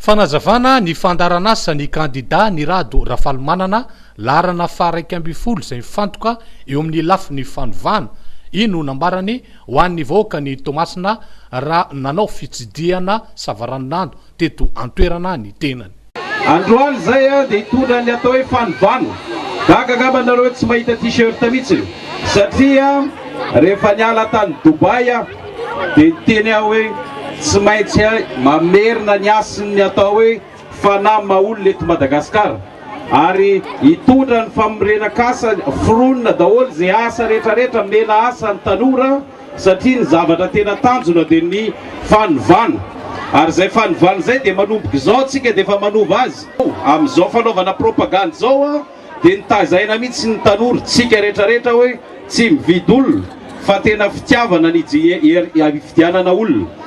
Fanazavana ny fandaharanasa ny kandida Ny Rado Rafalimanana, laharana faha-11 izay mifantoka eo amin'ny lafiny fanovana. Io no nambarany ho an'ny vahoakan'i Toamasina raha nanao fitsidihana savaranonando teto an-toerana ny tenany. Androany izay dia hitondra ny atao hoe fanovana. Gaga angamba nareo hoe tsy mahita t-shirt mihitsy satria rehefa niala tany Dubaï aho dia niteny aho hoe tsy maintsy mamerina ny hasin'ny atao hoe fanahy maha olona eto Madagasikara ary hitondra ny famorenan-kasa, foronina daholo izay asa rehetrarehetra, mena asa ny tanora. Satria ny zavatra tena tanjona dia ny fanovana. Ary izay fanovana izay dia manomboka izao tsika dia efa manova azy. Amin'izao fanaovana propagandy izao dia nitazaina mihitsy ny tanora, tsika rehetra rehetra hoe tsy mividy olona fa tena fitiavana ny hifidianana olona.